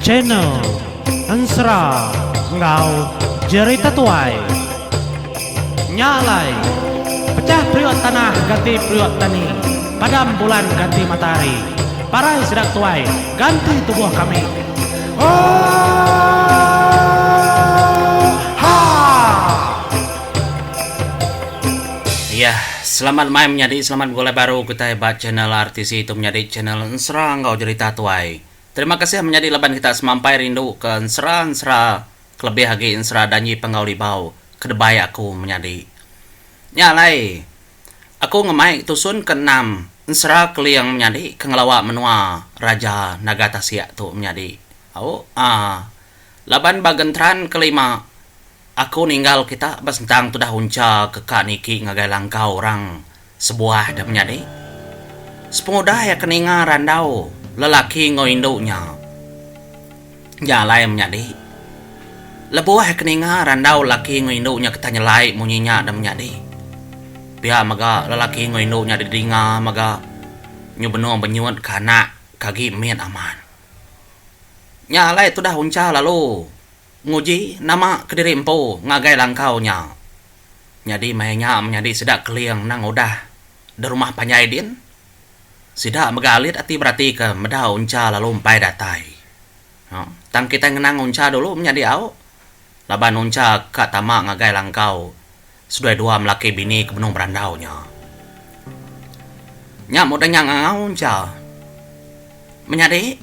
Channel Ensera enggau Jerita Tuai. Nya alai, pecah periuk tanah ganti periuk tani, padam bulan ganti matahari, parai sida tuai ganti tubuh kami. Oohaa! Yah, selamat mai menyadi selamat begulai baru kitai ba channel RTC tu menyadi channel ensera enggau jerita tuai. Terima kasih menyadi laban kita semampai rindu ke ensera-ensera kelebih agi ensera Danji Panggau Libau ke debai aku menyadi. Nya alai aku ngemai tusun ke enam ensera Keling menyadi ke ngelawa menua Raja Naga Tasik tu menyadi. Au aa laban ba genteran kelima Aku ninggal kita ba sentang tudah uncha ke ka niki ngagai langkau orang sebuah da menyadi. Sepengudah iya ke ninga randau lelaki enggau indu nya. Nya alai menyadi. Lebuh iya ke ninga randau lelaki enggau indu nya ke tah nyelai munyi nya da menyadi. Pia mega lelaki enggau indu nya didinga mega nyu benung benyut ke anak ke agi mit amat. Nya alai tudah uncha lalu. Nguji nama kediri empu ngagai langkau nya. Nyadi maya nya menyadi sida Keling endang udah di rumah panjai din. Sida mega alit ati beratika meda Uncha lalu empai datai. Tang kitai ngenang Uncha dulu menyadi au laban Uncha ka tama ngagai langkau seduai dua melaki bini ke benung berandau nya. Nya meh udah nya ngangau Uncha. Menyadi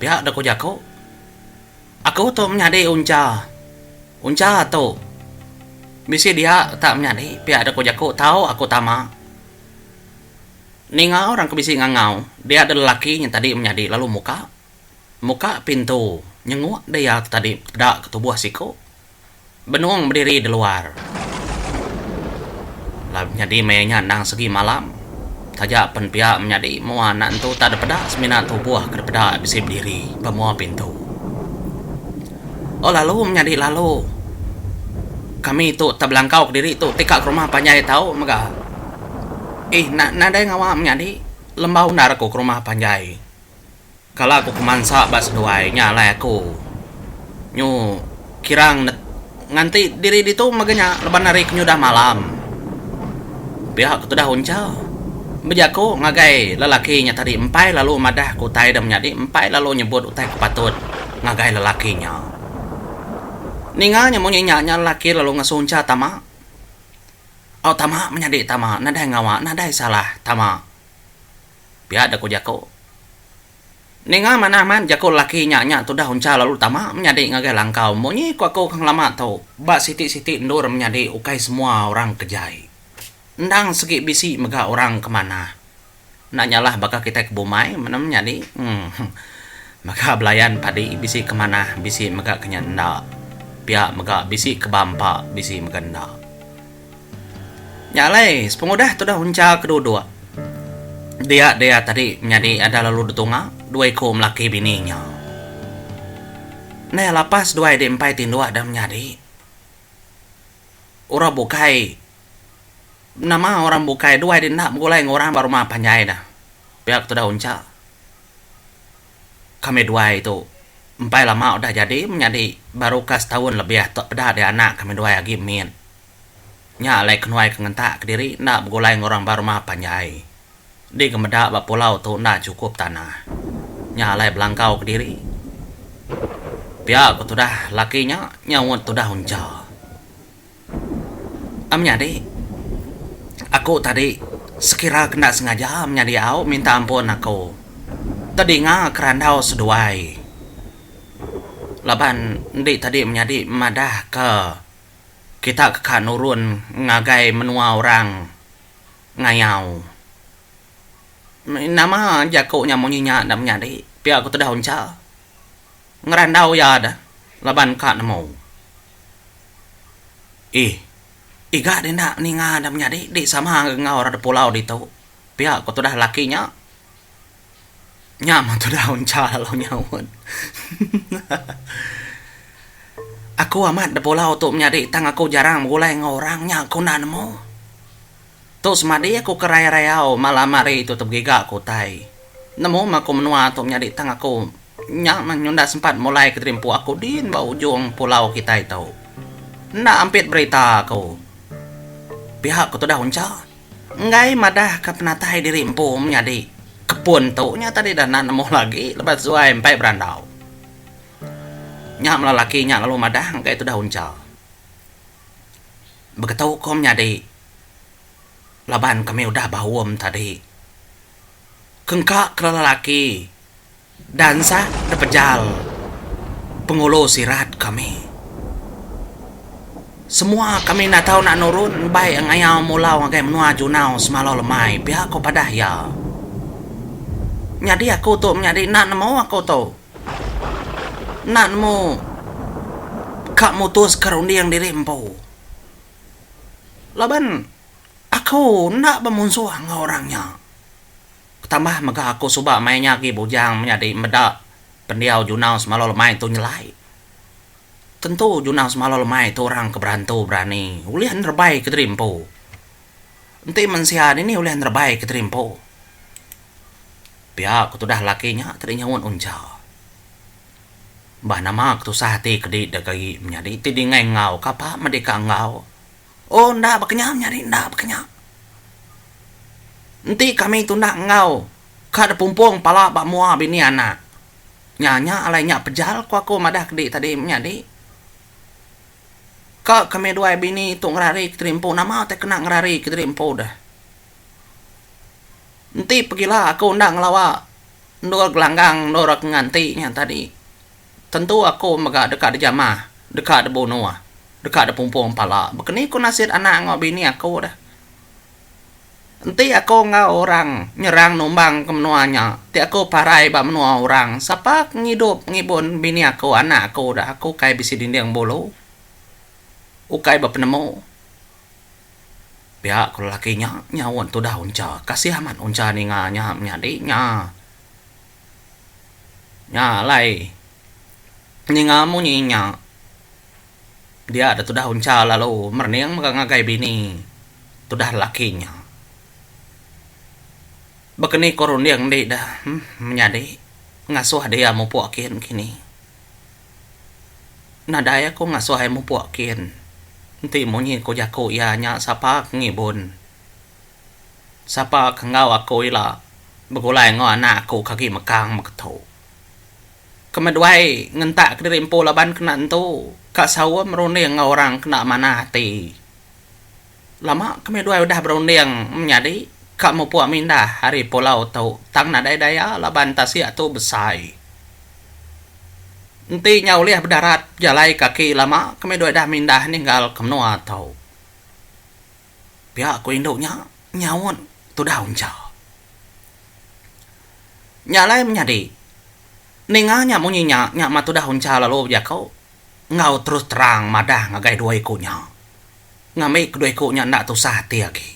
pia deka jaku. Aku tu menyadi Uncha. Uncha tu. Bisi dia tak menyadi pia deka jaku tau aku tama. Ninga orang ke bisi ngangau dia da lelaki nya tadi menyadi lalu muka. Muka pintu nyenguk da iya tu tadi peda ke tubuh siku. Benung bediri di luar. Lalu menyadi maya nya endang segi malam. Taja pen pia menyadi mua anak entu tak dipeda semina tubuh ke dipeda bisi bediri ba mua pintu. Oh lalu menyadi lalu. Kami tu tak belangkau kediri tu ti ka ke rumah panjai tau mega. Ih nadai ngawa menyadi lembau endar aku ke rumah panjai. Kala aku ke mansa ba seduai nya alai aku nyu kira nganti diri ditu mega nya laban hari ke nyudah malam. Pia ke tudah uncha bejaku ngagai lelaki nya tadi empai lalu madah ke utai da menyadi empai lalu nyebut utai ke patut ngagai lelaki nya. Ninga nya munyi nya nya lelaki lalu ngasuh uncha tama. Au tama menyadi tama nadai ngawa nadai salah tama. Pia deh ku jaku. Ninga manah amat jaku lelaki nya nya tudah uncha lalu tama menyadi ngagai langkau munyi ku aku ke ngelama tu ba siti-siti endur menyadi ukai semua orang ke jai. Endang segi bisi mega orang ke manah. Enda nyalah baka kitai ke bumai mene menyadi uhh mega belayan padi bisi ke manah bisi mega ke nya enda. Pia mega bisi ke bampa bisi mega enda. Nya alai, sepengudah tudah uncha ke duduk dia dia tadi menyadi ada lalu ditunga dua iku melaki bini nya. Ndai lapas duai di empai tinduk da menyadi. Orang bukai nama orang bukai duai di enda begulai enggau orang ba rumah panjai da pia ke tudah uncha. Kami duai tu empai lama udah jadi menyadi baru ka setaun lebih tok peda dia anak kami duai agi mit. Nya alai kenuai ke ngentak kediri enda begulai enggau orang ba rumah panjai. Di ke meda ba pulau tu enda chukup tanah. Nya alai belangkau kediri. Pia ku tudah laki nya nyaut tudah uncha. Am menyadi, aku tadi sekira ke enda sengaja menyadi au minta ampun aku. Tedinga ke randau seduai. Laban endi tadi menyadi madahka Kita ke ka nurun ngagai menua orang ngayau. Nama jaku nya munyi nya enda menyadi pia ku tudah uncha. Ngerandau iya deh laban ka nemu. Ih, iga deh enda ninga enda menyadi di sama enggau orang da pulau ditu pia ku tudah laki nya. Nya mah tudah uncha lalu nyaut. Aku amat da pulau tu menyadi tang aku jarang begulai enggau orang nya aku enda nemu. Tu semadi aku ke raya-rayau malam hari tu tebegiga ke utai. Nemu meh aku menua tu menyadi tang aku nya meh nyunda sempat mulai ke diri empu aku din ba ujung pulau kitai tu. Enda ampit berita aku. Pia ku tudah uncha. Enggai madah ka penatai diri empu menyadi kepun tu nya tadi dah enda nemu lagi lebuh seduai empai berandau. Nya mela laki nya lalu madah ngagai tudah uncha. Beketu ko menyadi laban kami udah baum tadi. Kengka ke lelaki dansa depejal pengulu sirat kami. Semua kami enda tau nak nurun bai ngayau mulau ngagai menua Junau semalau lemai pia ko padah iya. Nyadi aku tu menyadi enda nemu aku tu. Enda nemu ka mutuska runding diri empu. Laban aku enda bemunsuh enggau orang nya. Ketambah mega aku suba maya nya agi bujang menyadi meda pendiau Junau semalau lemai tu nyelai. Tentu Junau semalau lemai tu orang ke berantu berani ulih nerebai kediri empu. Enti mensia dini ulih nerebai kediri empu. Pia ku tudah laki nya tadi nyaut uncha. Bah nama ketusah ati kedi dek agi menyadi ti dingai enggau kapa meh deka enggau. Oh enda baka nya menyadi enda baka nya. Enti kami tunda enggau ka depumpung pala ba mua bini anak. Nya nya alai nya pejal ku aku madah kedi tadi menyadi. Ka kami duai bini tu ngerari kediri empu nama utai kena ngerari kediri empu deh. Enti pegila aku enda ngelawa endur gelanggang endur aku nganti nya tadi tentu aku mega deka dijamah deka dibunuh deka dipumpung pala bekeni ku nasit anak enggau bini aku deh. Enti aku enggau orang nyerang numbang ke menua nya, ti aku parai ba menua orang, sapa ke ngidup ngibun bini aku, anak aku dah aku ukai bisi dinding bulu. Ukai bepenemu. Pia ku lelaki nya nyaut tudah Uncha. Kasih amat Uncha ninga nya menyadi nya. Nya alai ninga munyi nya. Dia da tudah Uncha lalu merening mega ngagai bini tudah lelaki nya. Baka ni ko runding indi da menyadi ngasuh dia mupuk kin kini. Nadai aku ngasuh iya mupuk kin enti munyi ko jaku iya nya sapa ke ngibun. Sapa ke enggau aku ila begulai enggau anak aku ke agi mekang meketu. Kemeduai ngentak kediri empu laban kena entu ka saum runding enggau orang kena manah ati. Lama kemeduai udah berunding menyadi ka mupuk mindah ari pulau tu tang nadai daya laban tasik tu besai. Enti nya ulih bedarat bejalai kaki lama kemeduai udah mindah ninggal ke menua tu. Pia ku indu nya nyaut tudah uncha. Nya alai menyadi, ninga nya munyi nya, nya mah tudah Uncha lalu bejaku enggau terus terang madah ngagai dua iku nya. Ngambi kedua iku nya enda tusah ati agi.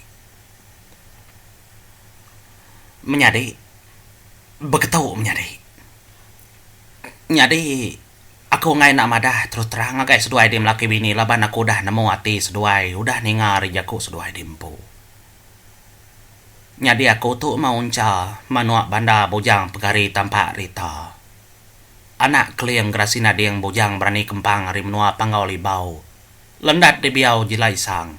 Menyadi, beketu menyadi. Nyadi, aku enggai enda madah terus terang ngagai seduai di melaki bini laban aku udah nemu ati seduai udah ninga ari jaku seduai di empu. Nyadi aku tu mah uncha manuk banda bujang pegari tampak rita. Anak Keling Gerasi Nading bujang berani kempang ari menua Panggau Libau, Lendat dibiau Jila Isang.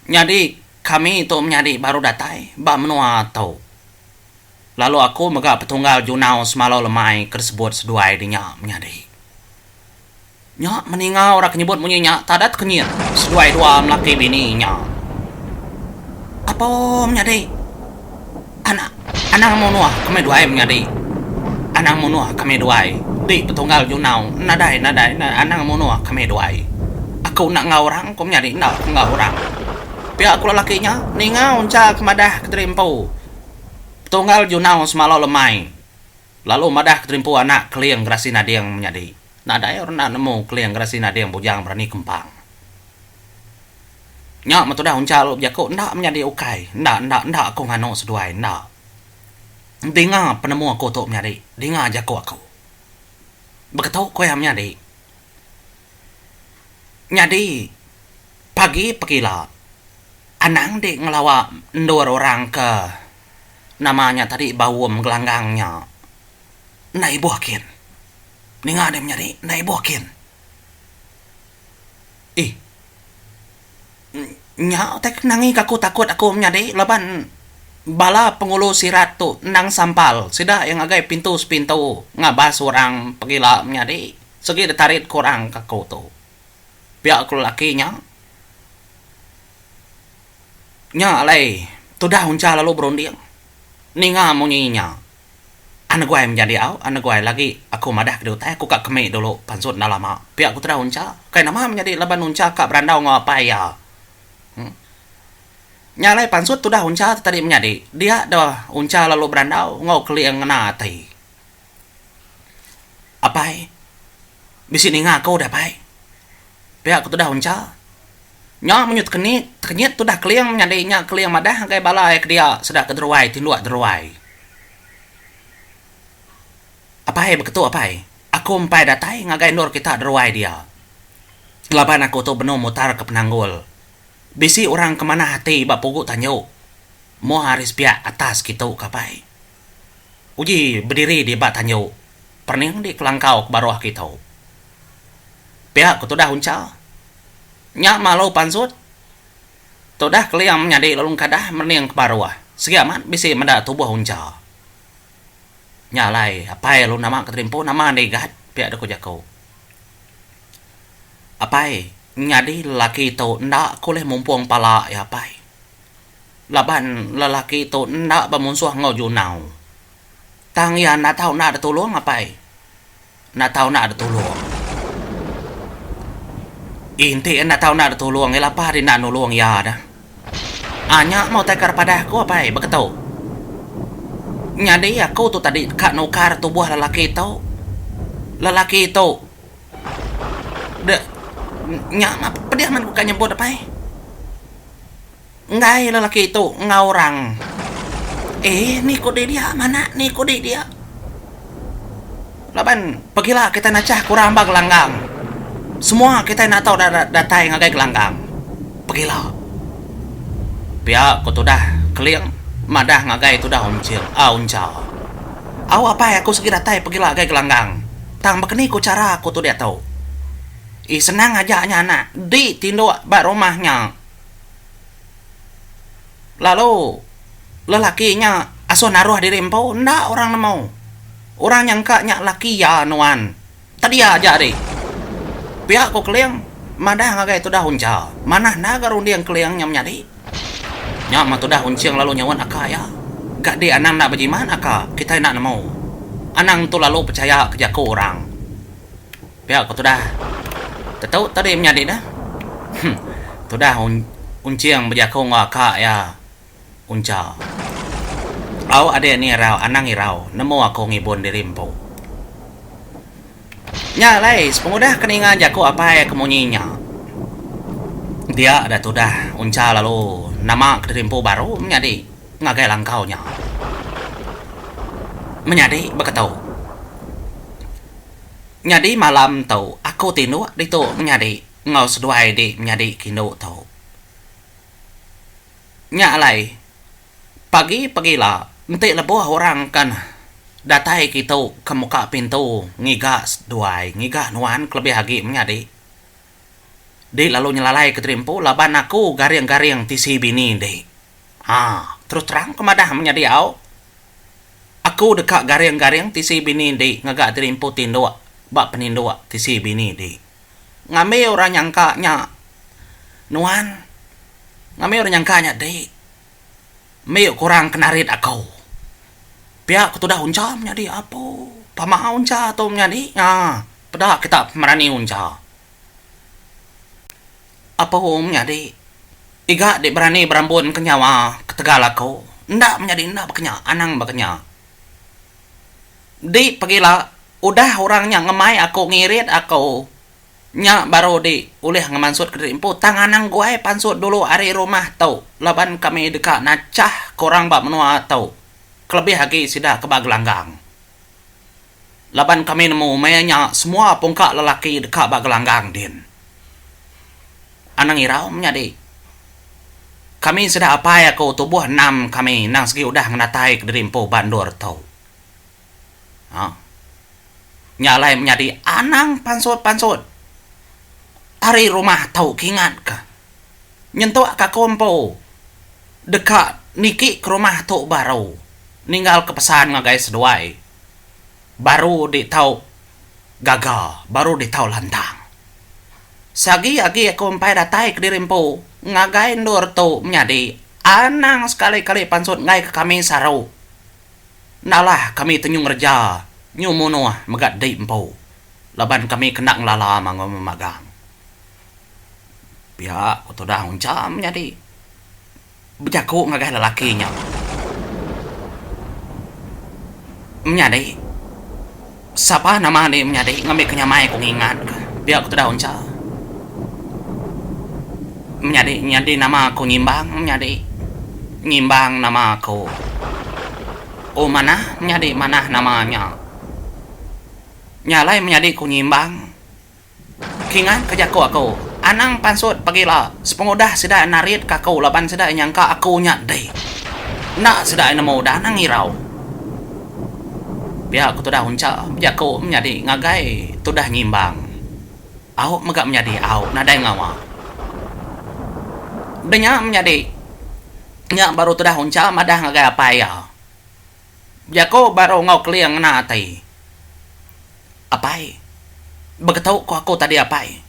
Nyadi kami tu menyadi baru datai ba menua tu. Lalu aku mega petunggal Junau semalau lemai ke disebut seduai dinya menyadi. Nya meninga orang ke nyebut munyi nya tada tekenyit seduai dua melaki bini nya. Apo menyadi anak anang munuh kami duai menyadi anang munuh kami duai di petunggal junau nadai nadai anang munuh kami duai. Aku enda enggau orang ku menyadi enda ku enggau orang. Pia ku lelaki nya ninga uncha ke madah kediri empu petunggal junau semalau lemai. Lalu madah keterimpu anak Keling Gerasi Nading menyadi. Nadai orang enda nemu Keling Gerasi Nading bujang berani kempang. Nya meh tudah Uncha lalu bejaku enda menyadi ukai enda enda enda aku nganu seduai enda. Dinga penemu aku tu menyadi dinga jaku aku. Beketu ku iya menyadi. Nyadi pagi pekila anang di ngelawa endur orang ke. Nama nya tadi baum gelanggang nya. Enda ibuh kin. Ninga deh menyadi enda ibuh kin. Ih. Nya utai ke nangi ke aku takut aku menyadi laban bala pengulu sirat tu endang sampal sida iya ngagai pintu sepintu ngabas orang pegila menyadi segi ditarit ke orang ke aku tu. Pia ku lelaki nya. Nya alai tudah uncha lalu berunding ninga munyi nya. Aneguai menjadi au, aneguai lagi aku madah ke diutai aku ka kemi dulu pansut enda lama. Pia ku tudah uncha. Kai nama menyadi laban uncha ka berandau enggau apai iya. Nya alai pansut tudah uncha tu tadi menyadi dia deh uncha lalu berandau enggau keling ngena ati. Apai, bisi ninga aku deh apai. Pia ku tudah uncha. Nya menyut tekenyit, tekenyit tudah Keling menyadi nya Keling madah ngagai bala iya ke dia sida ke deruai tinduk deruai. Apai beketu apai, aku empai datai ngagai endur kita deruai dia. Laban aku tu benung mutarka penanggul. Bisi orang ke manah ati ba pugu tanju mua ari sepiak atas kitu ke apai. Uji bediri di ba tanju perening di kelangkau ke baruh kitu. Pia ku tudah uncha. Nya malu pansut. Tudah Keling menyadi lalu engkadah merening ke baruh. Sigi amat bisi meda tubuh uncha. Nya alai apai lalu nama ke terimpu nama andi gat pia deh ku jaku. Apai nyadi lelaki tu enda ke ulih mumpung pala iya apai. Laban lelaki tu enda bemunsuh enggau Junau. Tang iya enda tau enda ditulung apai. Enda tau enda ditulung. Enti enda tau enda ditulung iya lapa deh enda nulung iya dah. Aa nya meh utai ke padah aku apai beketu. Nyadi aku tu tadi deka nukar tubuh lelaki tu. Lelaki tu de nya mah pedih meh ku ka nyebut apai. Enggai lelaki tu enggau orang. Eh ni ku di dia manak ni ku di dia. Laban pegila kitai nachah ke orang ba gelanggang. Semua kitai enda tau datai ngagai gelanggang. Pegila. Pia ku tudah Keling madah ngagai tudah Unching ah Uncha. Au apai aku segi datai pegila ngagai gelanggang. Tang baka ni ku chara aku tu diatu. Ih senang aja nya anak di tinduk ba rumah nya. Lalu lelaki nya asuh naruh diri empu enda orang nemu. Orang nyangka nya laki iya nuan. Tedia aja dih. Pia ku Keling madah ngagai tudah Uncha. Manah enda ga runding Keling nya menyadi. Nya meh tudah Unching lalu nyaut aka iya. Ga dih anang enda bejimat aka kitai enda nemu. Anang tu lalu pechaya ke jaku orang. Pia ko tudah. Tetu tadi menyadi dah. Huh. Tudah Unching bejaku enggau aka iya Uncha. Au adik ni irau anang irau nemu aku ngibun diri empu. Nya alai sepengudah ke ninga jaku apai ke munyi nya. Dia dah tudah Uncha lalu nama ke diri empu baru menyadi ngagai langkau nya. Menyadi beketu. Nyadi malam tu aku tinduk ditu menyadi enggau seduai di menyadi kindu tu. Nya alai pagi pegila enti lebuh orang kan datai kitu ke muka pintu ngiga seduai ngiga nuan kelebih agi menyadi di lalu nyelalai ke diri empu laban aku garing-garing tisi bini di. Haa terus terang ke madah menyadi au. Aku deka garing-garing tisi bini di ngaga diri empu tinduk ba peninduk tisi bini di. Ngambi orang nyangka nya nuan. Ngambi orang nyangka nya di. Mbi kurang ke narit aku. Pia ku tudah uncha menyadi apu. Pama uncha tu menyadi nya. Peda kita pemerani uncha. Apu menyadi. Iga di berani berambun ke nyawa ketegal aku. Enda menyadi enda baka nya, anang baka nya. Di pegila udah orang nya ngemai aku ngirit aku nya baru di ulih ngemansut ke diri empu tang anang guai pansut dulu ari rumah tu laban kami deka nachah ke orang ba menua tu kelebih agi sida ke ba gelanggang. Laban kami nemu maya nya semua pungka lelaki deka ba gelanggang din. Anang irau menyadi. Kami sida apai aku tubuh enam kami endang sigi udah ngenatai kediri empu ba endur tu. Ha. Nya alai menyadi anang pansut-pansut ari rumah tu kingatka. Nyentuk ka aku empu deka niki ke rumah tu baru ninggalka pesan ngagai seduai baru di tau gaga baru di tau lantang. Seagi agi aku empai datai kediri empu ngagai endur tu menyadi anang sekali-kali pansut enggai ke kami saru. Enda alah kami tenyu ngereja nyu munuh mega di empu laban kami kena ngelala mangu memagang. Pia ku tudah uncha menyadi bejaku ngagai lelaki nya. Menyadi, sapa nama andi menyadi ngambika nyamai ku ngingatka, pia ku tudah uncha. Menyadi nyadi nama aku nyimbang menyadi. Nyimbang nama aku. Oh manah menyadi manah nama nya. Nya alai menyadi ku nyimbang. Kingatka jaku aku, anang pansut pagila sepengudah sida naritka aku laban sida nyangka aku nya dei. Enda sida nemu udah anang irau. Pia ku tudah uncha bejaku menyadi ngagai tudah nyimbang. Au mega menyadi au nadai ngawa. Udah nya menyadi nya baru tudah uncha madah ngagai apai iya. Bejaku baru enggau keling ngena ati. Apai. Begetu ku aku tadi apai.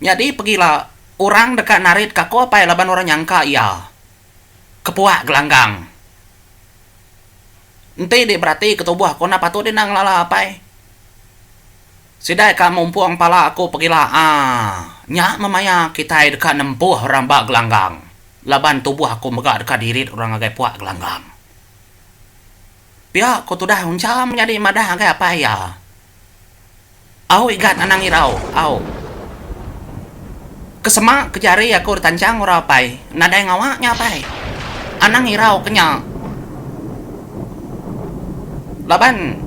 Nyadi pegila orang deka narit ka aku apai laban orang nyangka iya kepuak gelanggang. Enti di berati ke tubuh aku enda patut enda ngelala apai. Sida ka mumpung pala aku pegila aaa nya memaya kitai deka nempuh orang ba gelanggang laban tubuh aku mega deka dirit orang ngagai puak gelanggang. Pia ku tudah Uncha menyadi madah ngagai apai iya. Au igat anang irau, au. Ke sema ke jari aku ditanchang orang apai, nadai ngawa nya apai. Anang irau ke nya. Laban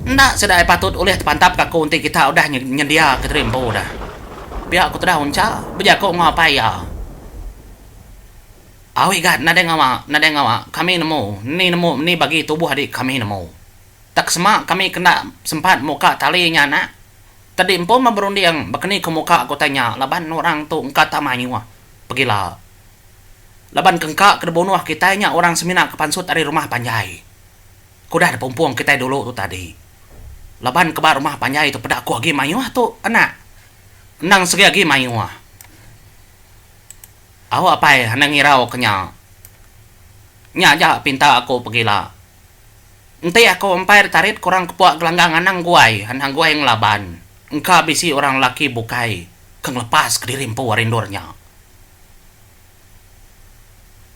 enda sida iya patut ulih tepantap ke aku enti kita udah nyendia ke diri empu dah. Pia ku tudah Uncha bejaku enggau apai iya. Au igat nadai ngawa, nadai ngawa, kami nemu, ni nemu ni bagi tubuh adi kami nemu. Tak sema kami kenda sempat muka tali nya anak. Tadi empu meh berunding bakani ke muka ke utai nya laban orang tu engka tak mayuh pegila. Laban ke engka ke dibunuh kitai nya orang semina ke pansut ari rumah panjai. Ke udah dipumpung kitai dulu tu tadi. Laban ke ba rumah panjai tu peda aku agi mayuh tu anak. Endang segi agi mayuh. Au apai anang ngirau ke nya. Nya aja pinta aku pegila. Enti aku empai ditarit ke orang kepuak gelanggang anang guai, anang guai ngelaban. Engka bisi orang lelaki bukai ke ngelepas kediri empu ari endur nya.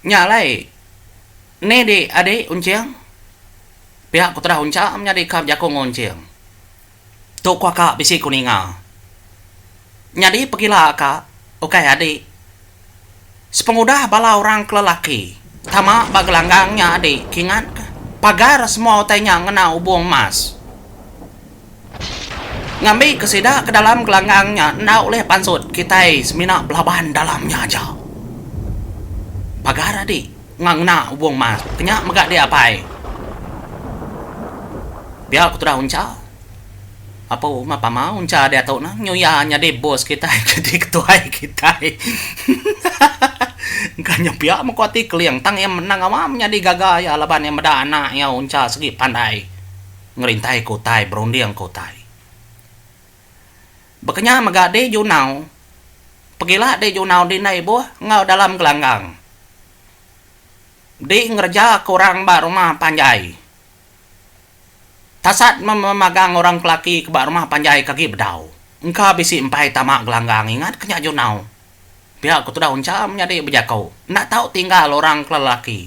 Nya alai ni di adi Unching. Pia ku terah Uncha menyadi ka bejaku enggau Unching. Tu ku aka bisi ku ninga. Nyadi pegila aka ukai adi. Sepengudah bala orang ke lelaki tama ba gelanggang nya adi kingat ka pagar semua utai nya ngena ubung emas. Ngambi ke sida ke dalam gelanggang nya enda ulih pansut kitai semina belaban dalam nya aja. Pagar adi ngena ubung emas kenya mega di apai. Pia ku tudah uncha. Apu mah pama uncha diatu nah nyu iya nyadi bos kitai nyadi ketuai kitai. Engka nya pia meh ku ati Keling tang iya menang awam nyadi gaga iya laban iya meda anak iya uncha segi pandai ngerintai ke utai berunding ke utai. Baka nya mega deh Junau pegila deh Junau di indai ibuh enggau dalam gelanggang. Di ngereja ke orang ba rumah panjai. Tasat memagang orang kelaki ke ba rumah panjai ke agi bedau. Engka bisi empai tama gelanggang ingat ke nya Junau. Pia ku tudah Uncha menyadi bejaku. Enda tau tinggal orang ke lelaki.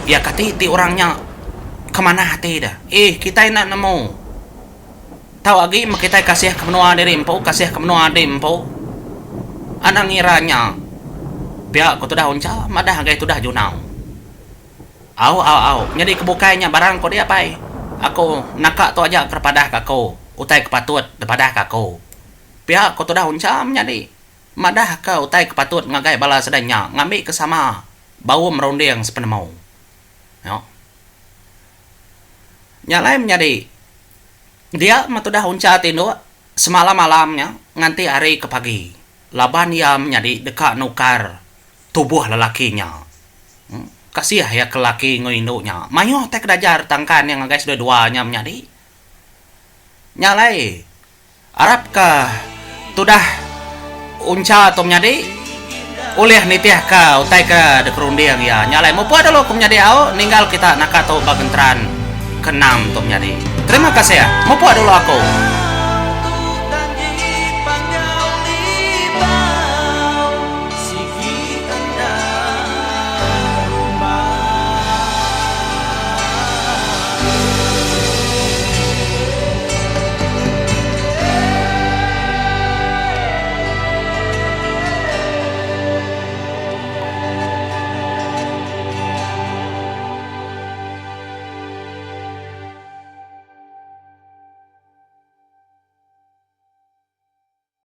Iya kati ti orang nya ke manah ati deh. Ih kitai enda nemu. Tau agi meh kitai kasih ke menua diri empu, kasih ke menua adi empu. Anang ngira nya. Pia ku tudah Uncha madah ngagai tudah Junau. Au au au nyadi ke bukai nya barang ko dia pai. Aku naka tu aja ke padah ka aku utai ke patut dipadah ka aku. Pia ko tudah Uncha menyadi. Madahka utai ke patut ngagai bala sida nya ngambika sama baum runding sepenemu. Nya. Nya alai menyadi dia meh tudah uncha tinduk semalam-malam nya nganti hari ke pagi laban iya menyadi deka nukar tubuh lelaki nya. Kasih iya ke lelaki enggau indu nya. Mayuh utai ke dajar tangkan iya ngagai seduai dua nya menyadi. Nya alai Arapka tudah uncha tu menyadi ulih nitihka utai ke dikerunding iya. Nya alai mupuk dulu ku menyadi au ninggal kita naka tu ba genteran ke enam tu menyadi. Terima kasih. Mupuk dulu aku.